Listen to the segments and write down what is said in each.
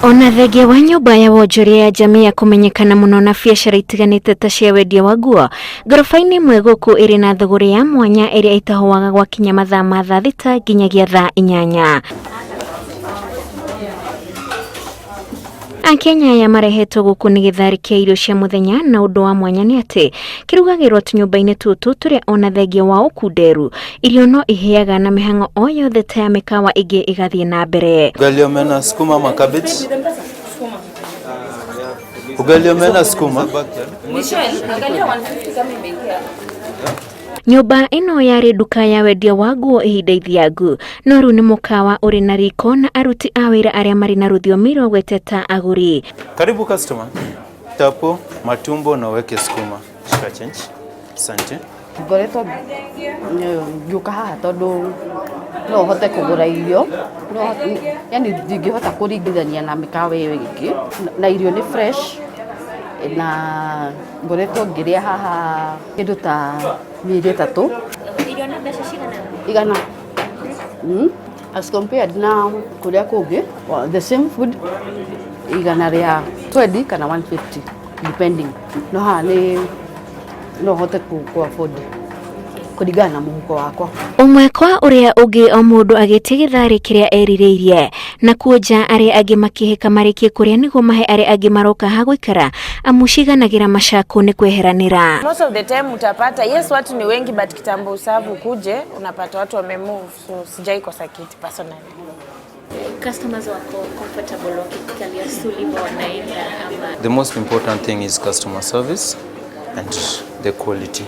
Ona thengia wa nyũmba ya wonjoria ya jamii ya kũmenyekana mũno na biacara itiganĩte ta cia wendia wa nguo, ngoroba-inĩ ĩmwe gũkũ ĩrĩ na thũgũrĩ ya mwanya ĩrĩa ĩtahũaga gwakinya mathaa ma thaa 6 nginyagia thaa 8. Akenya aya marehetwo gũkũ nĩ gĩtharĩ kĩa irio cia mũthenya na ũndũ wa mwanya nĩ atĩ kĩrugagĩrwo tũnyũmba-inĩ tũtũ tũrĩa ona thengia wa ũkunderu irio no ihĩaga na mĩhang'o o yothe ta ya mĩkawa ĩngĩ ĩgathiĩ na mbere. Ugali, omena, sukuma ama cabbage? Ugali, omena, sukuma. Nyũmba ĩno yarĩ nduka ya wendia wa nguo ihinda ithiangu, no rĩu nĩ mũkawa ũrĩ na riko na aruti a wĩra arĩa marĩ na rũthiomi rwa gweteta agũri. Karibu customer. Tapo, matumbo na uweke sukuma. Shika change. Asante. Ngoretwo ngĩũka haha tondũ no hote kũgũra irio, yani ndingĩhota kũringithania na mĩkawa ĩyo ĩngĩ, na irio nĩ fresh, na ngoretwo ngĩrĩa haha kĩndũ ta mĩeri 3. Irio na mbeca cigana? 100. As compared na kũrĩa kũngĩ, the same food 120 kana 150 depending, no haha nĩ no hote ku afford kũringana na mũhuko wakwa. Ũmwe kwa ũrĩa ũngĩ o mũndũ agĩtia gĩtharĩ kĩrĩa erirĩirie, na kuo nja arĩa angĩ makĩhĩka marĩkie kũrĩa nĩguo mahe arĩa angĩ maroka ha gũikara, amu ciganagĩra macakũ nĩ kweheranĩra. Most of the time utapata, yes, watu ni wengi, but kitambo userve ukuje unapata watu wamemove, so sijai kosa kiti personally. Customers wako comfortable wakikalia stuli wanaenda ama? The most important thing is customer service and the quality.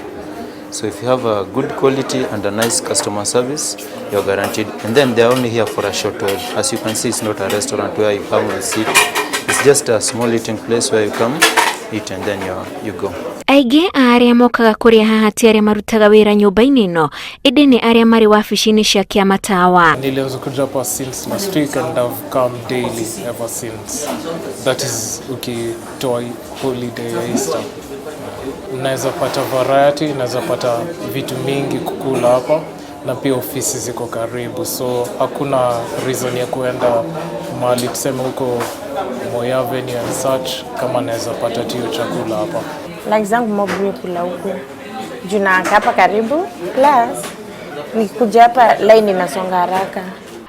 So if you have a good quality and a nice customer service, you're guaranteed. And then they're only here for a short while. As you can see, it's not a restaurant where you come and sit. It's just a small eating place where you come, eat, and then you go. Aingĩ a arĩa mokaga kũrĩa haha ti arĩa marutaga wĩra nyũmba-inĩ ĩno, ĩndĩ nĩ arĩa marĩ wabici-inĩ cia kĩama tawa. Nilianza kuja hapa since last week and I've come daily ever since. That is ukitoa holiday ya Easter. Naweza pata variety, naweza pata vitu mingi kukula hapa na pia ofisi ziko karibu, so hakuna reason ya kuenda mahali tuseme huko Moi Avenue and such kama naweza pata tu hiyo chakula hapa. Lunch zangu mob mi kula huku juu nakaa hapa karibu, plus nikikuja hapa line inasonga haraka.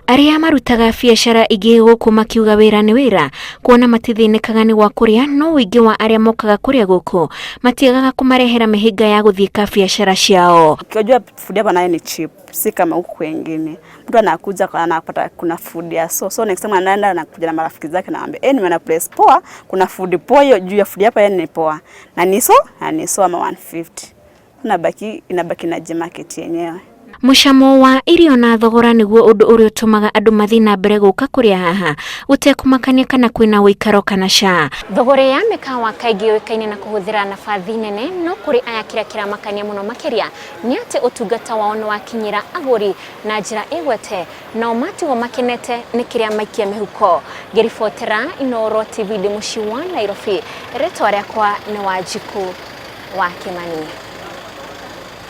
Arĩa marutaga biacara ingĩ gũkũ makiuga wĩra nĩ wĩra, kuona matithĩnĩkaga nĩ gwa kũrĩa, no ũingĩ wa arĩa mokaga kũrĩa gũkũ matiagaga kũmarehera mĩhĩnga ya gũthiĩka biacara ciao. Ukijua food hapa nayo ni cheap, si kama huku kwengine. Mtu anakuja kwa anapata kuna food ya so next time anaenda anakuja na marafiki zake na anambia, "Eh, nimeona place poa, kuna food poa, hiyo juu ya food hapa yani ni poa." Na ni so ama 150. Inabaki na market yenyewe. Mũcamo wa irio na thogora nĩguo ũndũ ũrĩa ũtũmaga andũ mathiĩ na mbere gũka kũrĩa haha gũtekũmakania kana kwĩna ũikaro kana ca. Thogora ya mĩkawa kaingĩ yũĩkaine na kũhũthĩra nabathi nene, no kũrĩ aya kĩrĩa kĩramakania mũno makĩria nĩ atĩ ũtungata wao nĩ wakinyĩra agũri na njĩra ĩgwete, nao matigwo makenete nĩ kĩrĩa maikia mĩhuko. Ngĩribotera Inooro TV ndĩ mũciĩ wa Nairobi, rĩtwa rĩakwa nĩ Wanjikũ wa Kĩmani.